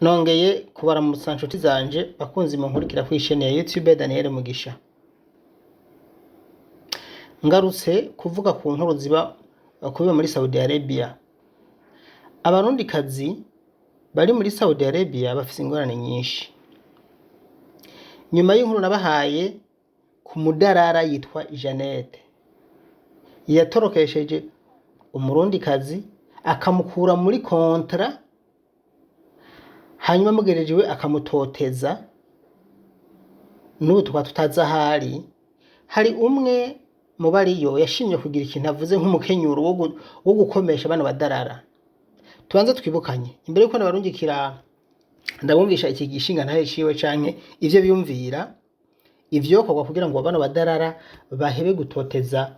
Nongeye kubaramutsa nshuti zanje bakunzi munkurikira kuri chaîne ya YouTube Daniel Mugisha. Ngarutse kuvuga ku nkuru ziba kubiba muri Saudi Arabia. Abarundikazi bari muri Saudi Arabia bafise ingorane nyinshi. Nyuma y'inkuru nabahaye ku mudarara yitwa Jeannette yatorokesheje umurundikazi akamukura muri contrat, hanyuma amugereje iwe akamutoteza, n'ubu tukaba tutazi ahari. Hari umwe mu bariyo yashimye kugira ikintu avuze nk'umukenyuro wo gukomesha bano badarara. Tubanze twibukanye imbere yuko nabarungikira ndabumvisha iki gishinga ntahe ciwe canke ivyo biyumvira ivyokorwa kugira ngo bano badarara bahebe gutoteza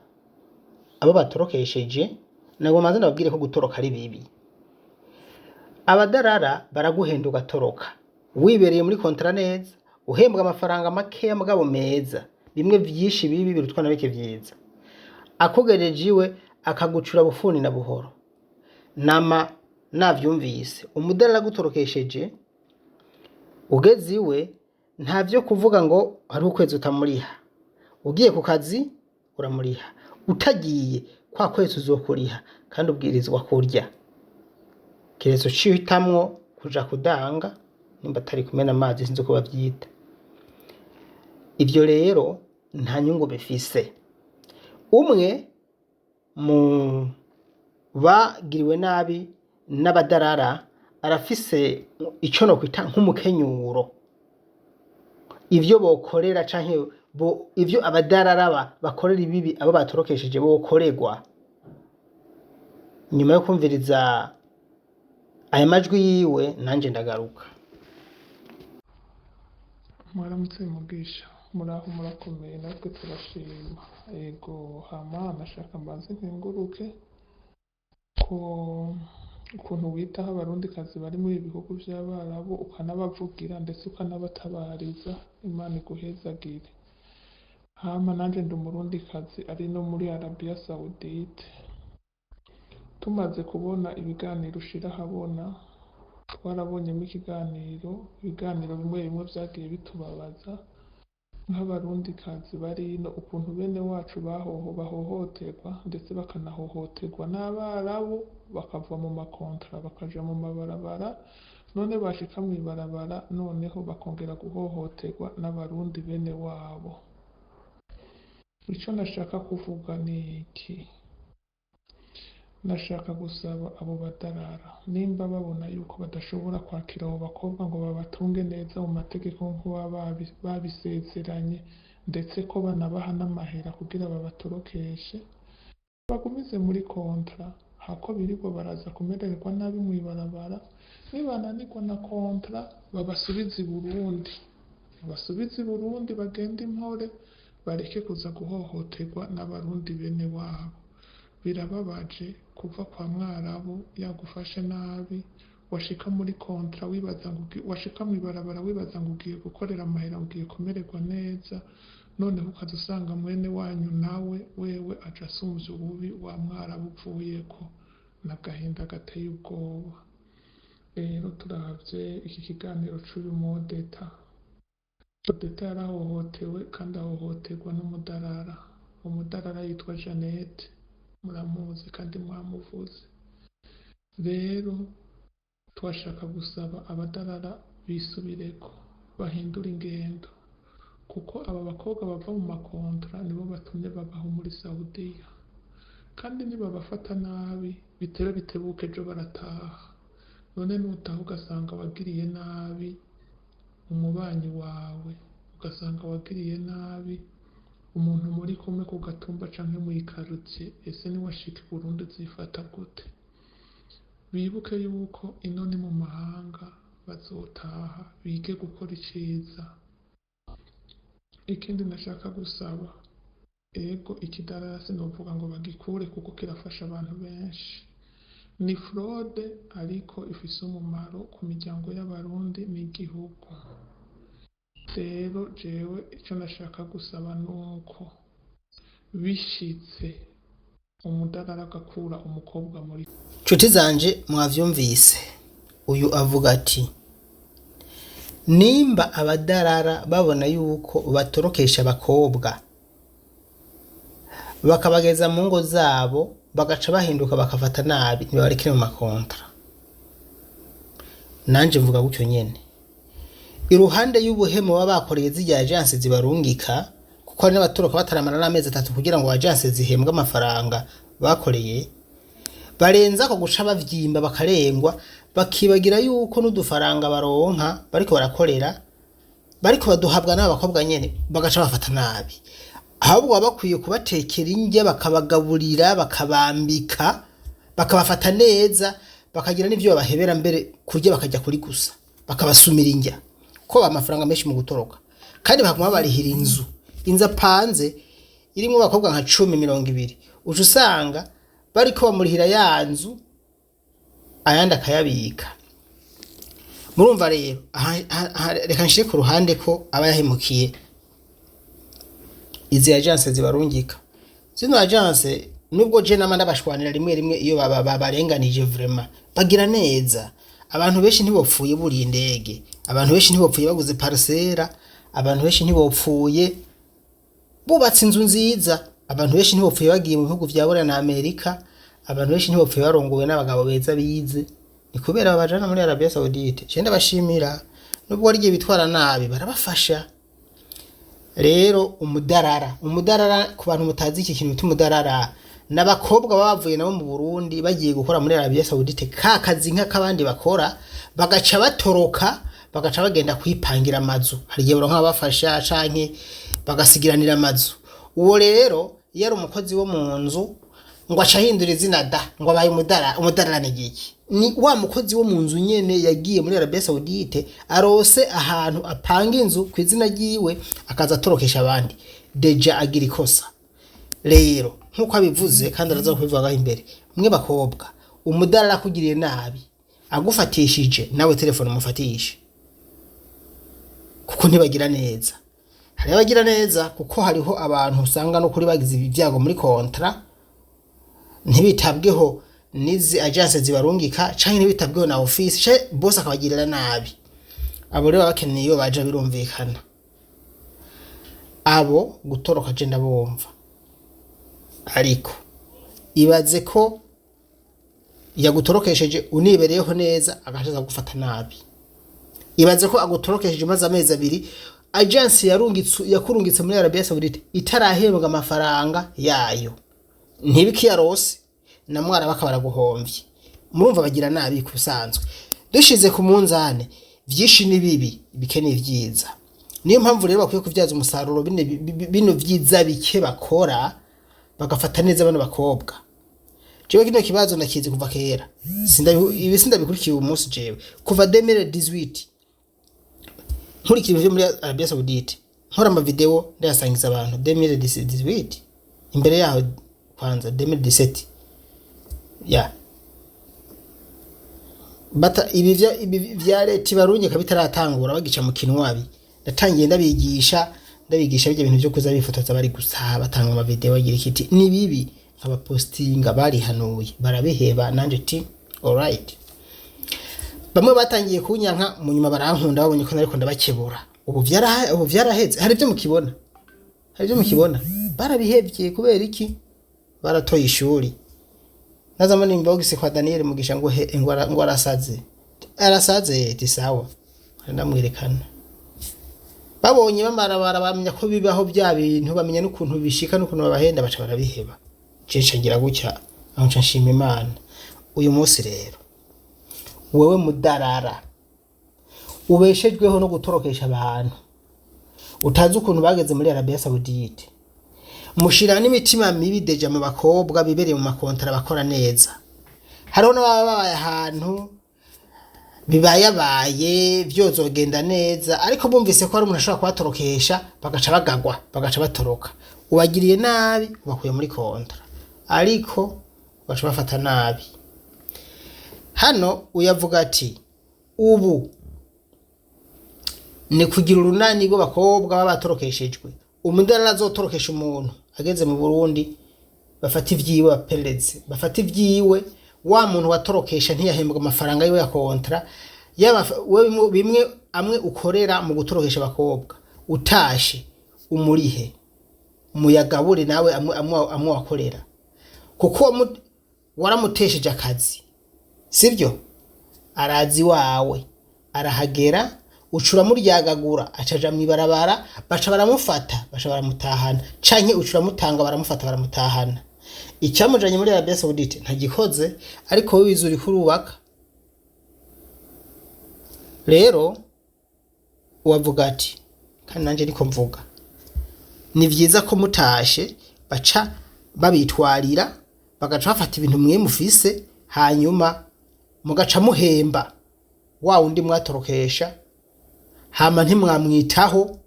abo batorokesheje. Nagomba manze ndababwire ko gutoroka ari bibi. Abadarara baraguhenda ugatoroka wibereye muri contrat neza, uhembwa amafaranga makeya mugabo meza, bimwe vyinshi bibi birutwa na bike vyiza. Akugereje iwe akagucura bufuni na buhoro. Nama navyumvise, umudarara agutorokesheje ugeze iwe, nta vyo kuvuga ngo hariho ukwezi utamuriha. Ugiye ku kazi uramuriha, utagiye kwa kwezi uzokuriha, kandi ubwirizwa kurya, kiretse uciye uhitamwo kuja kudanga, nimba atari kumena amazi, sinzi uko bavyita. Ivyo rero nta nyungu bifise. Umwe mu bagiriwe nabi n'abadarara arafise ico nokwita nk'umukenyuro, ivyo bokorera canke ivyo abadarara bakorera ibibi abo batorokesheje bokorerwa. Nyuma yo kumviriza aya majwi yiwe, nanje ndagaruka. Mwaramutse Mugisha, muraho murakomeye? Natwe turashima. Ego, hama nashaka mbanze nkenguruke ko ukuntu witaho Abarundikazi bari muri ibi bihugu vy'Abarabu, ukanabavugira ndetse ukanabatabariza. Imana iguhezagire. Hama nanje ndi Umurundikazi ari no muri Arabia Saudite. Tumaze kubona ibiganiro ushira ahabona, twarabonyemo ikiganiro, ibiganiro bimwe bimwe vyagiye bitubabaza nk'Abarundikazi bari ino, ukuntu bene wacu bahohoterwa, ndetse bakanahohoterwa n'Abarabu, bakava mu ma contrat bakaja mu mabarabara. None bashika mw'ibarabara, noneho bakongera guhohoterwa n'Abarundi bene wabo. Ico nashaka kuvuga ni iki: nashaka gusaba abo badarara, nimba babona yuko badashobora kwakira abo bakobwa ngo babatunge neza mu mategeko nk'uko baba babisezeranye, ndetse ko banabaha n'amahera kugira babatorokeshe, bagumize muri contrat hako birirwa baraza kumererwa nabi mw'ibarabara. Nibananirwa na contrat, babasubize i Burundi, babasubize i Burundi, bagende impore, bareke kuza guhohoterwa n'Abarundi bene wabo. Birababaje kuva kwa Mwarabu yagufashe nabi, washika muri contrat wibaza ngo washika mw'ibarabara wibaza ngo ugiye gukorera amahera, ugiye kumererwa neza, noneho ukaza usanga mwene wanyu nawe wewe aja asumvya ububi wa Mwarabu uvuyeko. N'agahinda gateye ubwoba. Rero turavye iki kiganiro c'uyu Modeta, Odeta yarahohotewe kandi ahohoterwa n'umudarara. Umudarara yitwa Jeannette, muramuzi kandi mwamuvuze. Rero twashaka gusaba abadarara bisubireko, bahindure ingendo, kuko aba bakobwa bava mu ma contrat nibo batumye babaho muri Saudiya, kandi nibabafata nabi, bitebe bitebuke ejo barataha. None nutaha ugasanga wagiriye nabi umubanyi wawe, ugasanga wagiriye nabi umuntu muri kumwe ku gatumba canke mw'ikarutsiye, ese niwashika i Burundi uzifata gute? Bibuke yuko ino ni mu mahanga, bazotaha bige gukora iciza. Ikindi nashaka gusaba, ego, ikidarara sinovuga ngo bagikure kuko kirafasha abantu benshi, ni fraude ariko ifise umumaro ku miryango y'Abarundi n'igihugu. Rero jewe ico nashaka gusaba nuko bishitse Umudarara agakura umukobwa muri Nshuti zanje, mwavyumvise, uyu avuga ati nimba abadarara babona yuko batorokesha abakobwa bakabageza mu ngo zabo, bagaca bahinduka bakafata nabi, ntibabarekere mu makontra. Nanje mvuga gutyo nyene. Iruhande y'ubuhemu baba bakoreye zirya agence zibarungika, kuko hari n'abatoroka bataramara n'amezi 3 kugira ngo agence zihembwe amafaranga bakoreye, barenza ko guca bavyimba bakarengwa, bakibagira yuko n'udufaranga baronka bariko barakorera bariko baduhabwa n'aba bakobwa nyene, bagaca bafata nabi. Ahubwo baba bakwiye kubatekera indya, bakabagaburira, bakabambika, bakabafata neza, bakagira n'ivyo babahebera mbere kurya bakajya kuri gusa, bakabasumira indya, ko amafaranga menshi mu gutoroka, kandi bakaguma babarihira inzu. Inzu apanze irimwo abakobwa nka 10, 20, uca usanga bariko bamurihira ya nzu, ayandi akayabika. Murumva rero aha, reka nshire ku ruhande ko aba yahemukiye izi agence zibarungika. Zino agence, nubwo je nama ndabashwanira rimwe rimwe iyo babarenganije, vraiment bagira neza. Abantu benshi ntibopfuye buriye indege, abantu benshi ntibopfuye baguze parcelle, abantu benshi ntibopfuye bubatse inzu nziza, abantu benshi ntibopfuye bagiye mu bihugu vya Buraya na Amerika, abantu benshi ntibopfuye barongowe n'abagabo beza bize. Ni kubera babajana muri Arabia Saudite. Je ndabashimira, nubwo ari igihe bitwara nabi, barabafasha. Rero umudarara, ku bantu mutazi iki kintu bita umudarara, n'abakobwa baba bavuye nabo mu Burundi bagiye gukora muri Arabia Saudite ka kazi nk'akabandi bakora, bagaca batoroka, bagaca bagenda kwipangira amazu. Hari igihe baronka ababafasha canke bagasigiranira amazu. Uwo rero iyo ari umukozi wo mu nzu, ngo aca ahindura izina da, ngo abaye umudara. Umudarara ni igiki? Ni wa mukozi wo mu nzu nyene yagiye muri Arabia Saudite, arose ahantu apanga inzu ku izina ryiwe, akaza atorokesha abandi. Déjà agira ikosa. Rero nk'uko abivuze, kandi araza kubivugaho imbere, mwe bakobwa, umudarara akugiriye nabi, agufatishije, nawe telefone umufatishe, kuko ntibagira neza. Hari abagira neza, kuko hariho abantu usanga no kuri bagize ibyago muri contrat, ntibitabweho n'izi agence zibarungika, canke ntibitabweho na office, canke bose akabagirira nabi. Abo rero baba bakeneye iyo baja, birumvikana. Abo gutoroka je ndabumva, ariko ibaze ko yagutorokesheje unibereyeho neza, agaca gufata nabi. Ibaze ko agutorokesheje umaze amezi 2, agence yarungitse, yakurungitse muri Arabia Saudite itarahembwa amafaranga yayo, ntibikiyarose na mwara, bakaba baraguhomvye. Murumva bagira nabi ku busanzwe. Dushize ku munzane, vyinshi ni bibi, bike ni vyiza. Niyo mpamvu rero bakwiye kuvyaza umusaruro bino vyiza bike bakora, bagafata neza bano bakobwa. Jewe kino kibazo ndakizi kuva kera. Ibi sindabikurikiye uyu munsi. Jewe kuva 2018 nkurikira ivyo muri Arabia Saudite, nkora ama video ndayasangiza abantu. 2018, imbere yaho kwanza 2017 ya bata ibi vya leta ibarungika bitaratangura, bagica mu kinwabi, ndatangiye ndabigisha bijya bintu byo kuza bifotoza bari gusa batanga ama video bagira ikiti ni bibi, nkabapostinga, barihanuye barabiheba. Nanje ti alright. Bamwe batangiye kunyanka, mu nyuma barankunda, babonye ko nariko ndabakebura. Ubu vyaraheze. Hari ibyo mukibona barabihevye. Kubera iki? Baratoye ishuri. Naza muri inbox kwa Daniel Mugisha ngo he, ngo arasaze, arasaze. Ti sawa, ndamwerekana. Babonye bamara bamenya ko bibaho bya bintu, bamenya n'ukuntu bishika n'ukuntu babahenda, baca barabiheba. Je ngira gutya aho nca nshima Imana. Uyu munsi rero, wewe mudarara ubeshejweho no gutorokesha abantu utazi ukuntu bageze muri Arabia Saudite, mushira n'imitima mibi déjà mu bakobwa bibereye mu makontara bakora neza. Hariho n'ababa babaye ahantu bibayabaye, vyozogenda neza, ariko bumvise ko hari umuntu ashobora kubatorokesha, bagaca bagagwa, bagaca batoroka. Ubagiriye nabi, ubakuye muri contrat, ariko baca bafata nabi. Hano uyavuga ati ubu ni kugira urunani rw'abakobwa baba batorokeshejwe. Umudarara azotorokesha umuntu ageze mu Burundi. Bafate ivyiwe, baperereze, bafate ivyiwe. Wa muntu watorokesha ntiyahembwa amafaranga yiwe ya contrat. Yaba we bimwe amwe ukorera mu gutorokesha abakobwa, utashe umurihe, muyagabure nawe amwe amwe amwe wakorera, kuko waramutesheje akazi, sibyo? Arazi wawe arahagera, uca uramuryagagura, acaja mw'ibarabara, baca baramufata, baca baramutahana, canke uca uramutanga, baramufata, baramutahana. Icyamujanye muri Arabia Saoudite ntagikoze, ariko wowe wize, uriko urubaka. Rero wavuga ati, kandi nanje niko mvuga, ni vyiza ko mutashe baca babitwarira, bagaca bafata ibintu mwe mufise, hanyuma mugaca muhemba wa wundi mwatorokesha, hama ntimwamwitaho,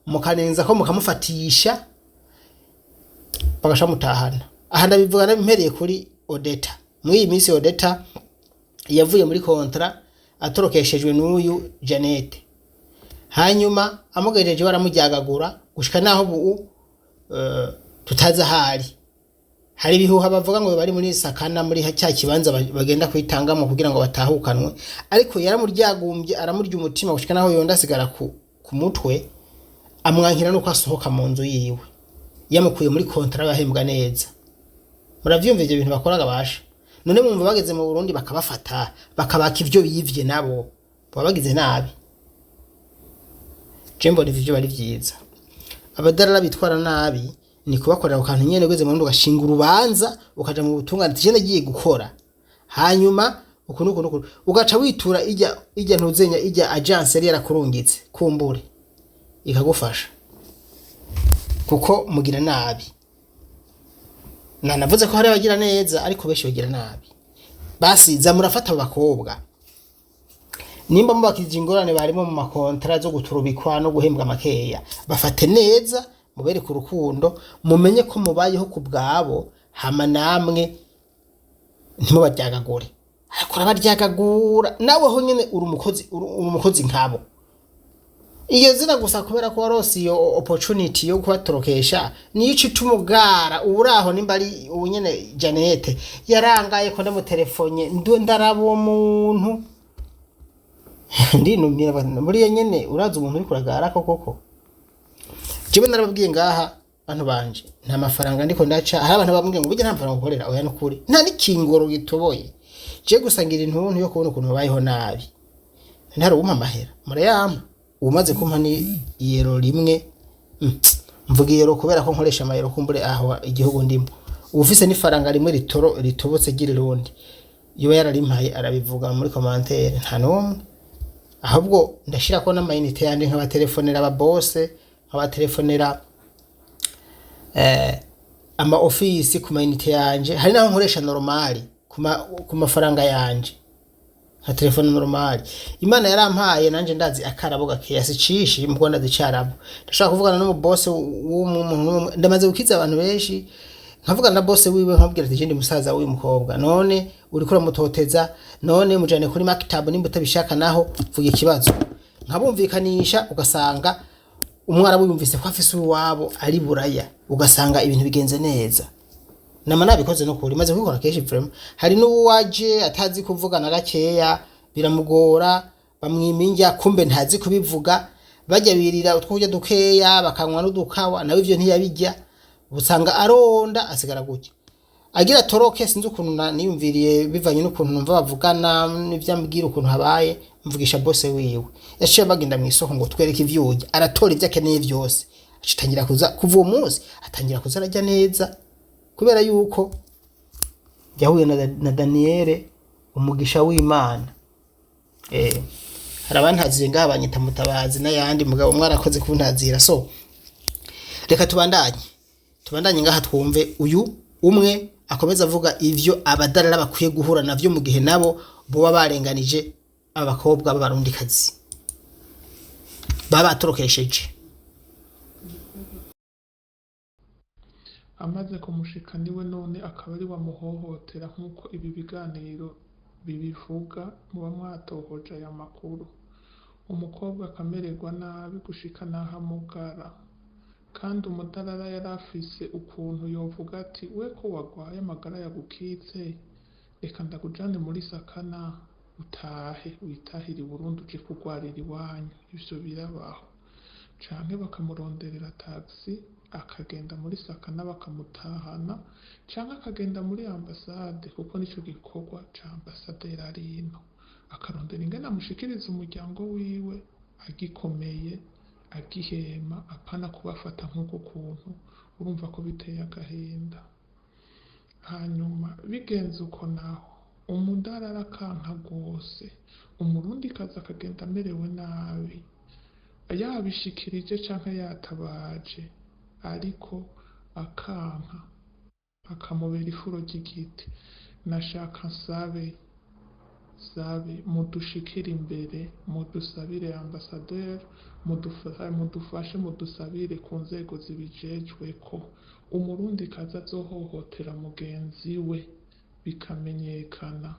mukanenza ko mukamufatisha, bagaca mutahana. Aha ndabivuga mpereye kuri Odeta. Muri iyi minsi Odeta yavuye muri contrat atorokeshejwe n'uyu Janete, hanyuma amugejeje baramuryagagura gushika naho ubu tutazi ahari. Hari ibihuha bavuga ngo bari muri Sakana, muri cya kibanza bagenda kwitangamo kugira ngo batahukanwe, ariko yaramuryagumbye, aramurya umutima gushika naho yonda asigara ku mutwe, amwankira nuko asohoka mu nzu yiwe, yamukuye muri contrat bahembwa neza. Muravyumva ivyo bintu bakoraga basha? None mwumva bageze mu Burundi bakabafata, bakabaka ivyo bivye, nabo baba bagize nabi. Je mbona ivyo bari vyiza. Abadarara bitwara nabi ni kubakorera ku kantu nyene. Ugeze mu Burundi ugashinga urubanza, ukaja mu butungane, ati: "Je nagiye gukora, hanyuma uku nuku nuku", ugaca witura ijya ntuzenya, ijya agence yari yarakurungitse, kumbure ikagufasha, kuko mugira nabi. Nanavuze ko hari abagira neza, ariko benshi bagira nabi. Basi za murafata abo bakobwa, nimba mubakije ingorane barimo mu ma contrat zo guturubikwa no guhembwa makeya, bafate neza, mubereke urukundo, mumenye ko mubayeho ku bwabo, hama namwe ntimubaryagagure. Ariko urabaryagagura nawe ho nyene, uri umukozi, uri umukozi nkabo. Iyo zina gusa kubera ko warose iyo opportunity yo kubatorokesha, niyo ica umugara uraho. Nimba ari ubu nyene Janete yarangaye ko ndamutelefone, ndaraba uwo muntu, ndinumira buriya nyene. Urazi umuntu uri kuragara ko koko? Jewe narababwiye ngaha, bantu banje, nta mafaranga ndiko ndaca. Hari abantu bambwiye ngo burya nta mafaranga ukorera. Oya, nukuri nta n'ikingoro gitoboye. Je gusa ngira intuntu yo kubona ukuntu babayeho nabi. Ntari uwumpa amahera, murayampa. Umaze kumpa ni iyero rimwe. Mvuga iyero kubera ko nkoresha amayero, kumbure aho igihugu ndimo. Ufise n'ifaranga rimwe ritoro ritobotse ry'irundi yoba yararimpaye, arabivuga muri commentaire. Nta n'umwe. Ahubwo ndashirako n'ama unités yanje, nk'abatelefonera aba boss, nk'abatelefonera ama office ku ma unités yanje. Hari naho nkoresha normal ku mafaranga yanje, nka telefone normal Imana yarampaye. Nanje ndazi akarabo gakeya, sicishi mbwo, ndazi icarabo. Ndashobora kuvugana n'umu boss w'umuntu, ndamaze gukiza abantu benshi, nkavugana na boss wiwe, nkabwira ati: "Ndi musaza w'uyu mukobwa, none uriko uramutoteza, none mujane kuri maktabu nimba utabishaka, naho vuga ikibazo." Nkabumvikanisha, ugasanga umwarabu yumvise ko afise uwabo ari Buraya, ugasanga ibintu bigenze neza. Nama nabikoze no kuri, maze kubikora kenshi vraiment. Hari n'uwaje atazi kuvuga na gakeya, biramugora, bamwima indya, kumbe ntazi kubivuga. Bajya birira utwo kurya dukeya, bakanywa n'udukawa, nawe ivyo ntiyabijya, usanga aronda, asigara gutya agira toroke. Sinzi ukuntu niyumviriye, bivanye n'ukuntu numva bavugana n'ivyambwira ukuntu habaye, mvugisha boss wiwe, yaciye bagenda mu isoko ngo twereke ivyo urya, aratora ivyo akeneye vyose, acitangira kuza. Kuva uwo munsi atangira kuza ararya neza, kubera yuko yahuye na Daniele, umugisha w'Imana. Hari abantaziye ngaha banyita Mutabazi n'ayandi, mugabo mwarakoze kuntazira. So reka tubandanye ngaha, twumve uyu umwe akomeza avuga ivyo abadarara bakwiye guhura navyo mu gihe nabo boba barenganije abakobwa b'Abarundikazi baba batorokesheje. Amaze kumushika niwe none akaba ari wamuhohotera, nk'uko ibi biganiro bibivuga muba mwatohoje aya makuru. Umukobwa akamererwa nabi gushika n'aho amugara. Kandi umudarara yari afise ukuntu yovuga ati we ko wagwaye amagara yagukitse, reka ndakujane muri sakana utahe witahire i Burundi uje kugwarira iwanyu. Ivyo birabaho. Canke bakamuronderera taxi akagenda muri sakana bakamutahana, canke akagenda muri ambasade, kuko nico gikorwa ca ambasaderi ari ino, akarondera ingene amushikiriza umuryango wiwe agikomeye, agihema, apana kubafata nk'uko kuntu. Urumva ko biteye agahinda. Hanyuma bigenze uko naho umudarara akanka rwose, umurundikazi akagenda amerewe nabi, yabishikirije canke yatabaje, ariko akanka akamubera ifuro ry'igiti. Nashaka nsabe sabe mudushikire imbere, mudusabire ambasaderi, mudufashe, mudusabire ku nzego zibijejwe ko umurundikazi azohohotera mugenzi we bikamenyekana,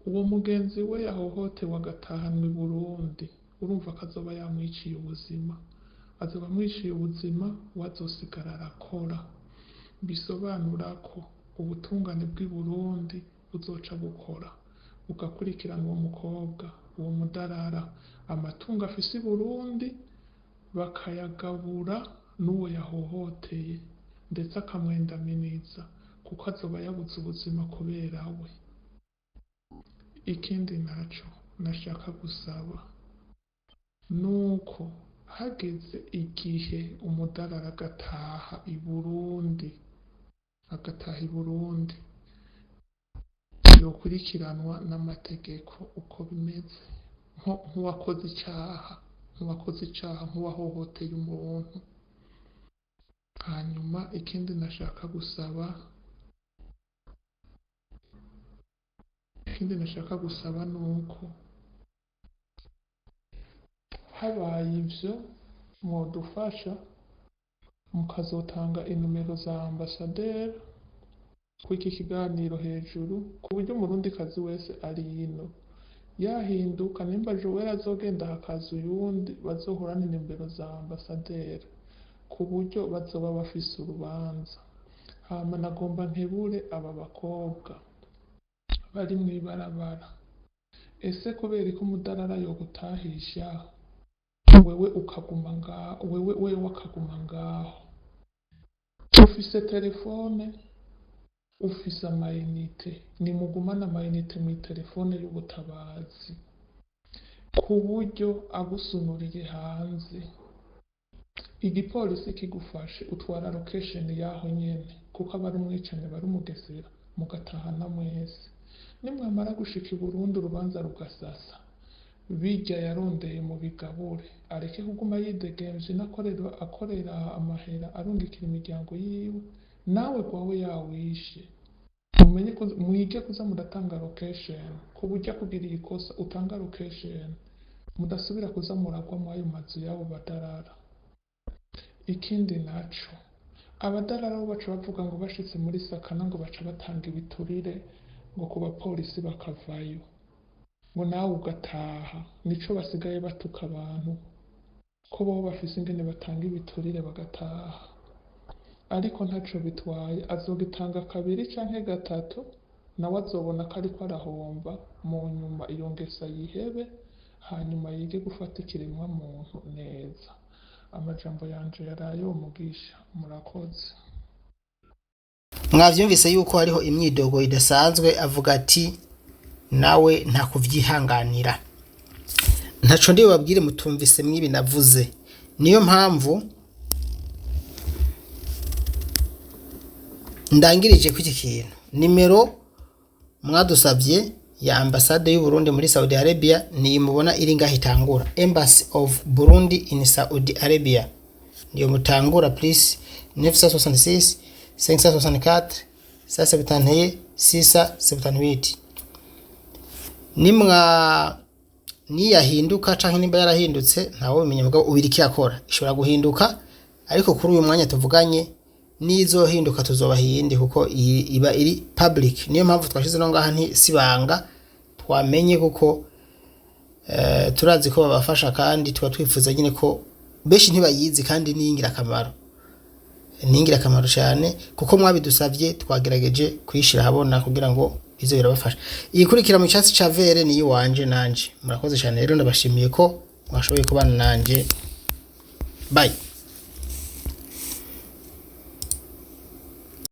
uwo mugenzi we yahohotewe agatahanwa i Burundi, urumva ko azoba yamwiciye ubuzima, azoba amwiciye ubuzima, we azosigara arakora. Bisobanura ko ubutungane bw'i Burundi buzoca bukora bugakurikirana uwo mukobwa, uwo mudarara, amatungo afise i Burundi bakayagabura n'uwo yahohoteye, ndetse akamwendaminiza kuko azoba yabuze ubuzima kubera we. Ikindi naco nashaka gusaba nuko hageze igihe umudarara agataha i Burundi, agataha i Burundi, yokurikiranwa n'amategeko uko bimeze, nk'uwakoze icaha, nk'uwakoze icaha, nk'uwahohoteye umuntu. Hanyuma ikindi nashaka gusaba, ikindi nashaka gusaba nuko habaye ivyo mwodufasha mukazotanga inomero za ambasaderi kuri iki kiganiro hejuru, ku buryo umurundikazi wese ari ino yahinduka, nimba Joel azogenda hakaza uyundi, bazohorana inimero za ambasaderi ku buryo bazoba bafise urubanza. Hama nagomba nkebure aba bakobwa bari mw'ibarabara. Ese kubera ko umudarara yogutahisha wewe ukaguma ngaho, wewe akaguma ngaho, ufise telefone, ufise amayinite, nimugumane amayinite mw'itelefone y'ubutabazi, ku buryo agusunuriye hanze igipolisi kigufashe utwara location yaho nyene, kuko aba ari umwicanyi, aba ari umugesera, mugatahana mwese. Nimwamara gushika i Burundi urubanza rugasasa, birya yarondeye mu bigabure, areke kuguma yidegemvye n'akorera akorera amahera arungikira imiryango yiwe, nawe gwawe yawishe. Mumenye ko mwige kuza muratanga location, ku buryo akugiriye ikosa utanga location, mudasubira kuza muragwa mu ayo mazu y'abo badarara. Ikindi naco, abadarara bo baca bavuga ngo bashitse muri sakana ngo baca batanga ibiturire ngo ku bapolisi bakavayo, ngo nawe ugataha. Nico basigaye batuka abantu ko bobo bafise ingene batanga ibiturire bagataha, ariko ntaco bitwaye, azogitanga kabiri canke gatatu, nawe azobona ko ariko arahomba. Mu nyuma iyo ngeso ayihebe, hanyuma yige gufata ikiremwa muntu neza. Amajambo yanje yaraye umugisha, murakoze. Mwavyumvise yuko hariho imyidogo idasanzwe, avuga ati nawe nta kuvyihanganira, ntaco ndi bubabwire mutumvise mwibi navuze. Niyo mpamvu ndangirije ku iki kintu. Nimero mwadusabye ya ambasade y'u Burundi muri Saudi Arabia ni mubona iri ngaho itangura Embassy of Burundi in Saudi Arabia, niyo mutangura plus 966 564 171 678. Nimwa niyahinduka canke nimba yarahindutse ntawe ubimenya, mugabo ubiri yakora ishobora guhinduka, ariko kuri uyu mwanya tuvuganye nizohinduka tuzobaha iyindi, kuko iyi iba iri public. Niyo mpamvu twashize no ngaha, nti sibanga twamenye, kuko turazi ko babafasha, kandi tuba twifuza nyine ko benshi ntibayizi kandi ni ingirakamaro. Ni ingirakamaro cyane kuko mwabidusavye, twagerageje kuyishira ahabona kugira ngo bize birabafasha. Iyikurikira mu cyatsi ca vert ni iwanje nanje. Murakoze cyane rero, ndabashimiye ko mwashoboye kubana nanje. Bye.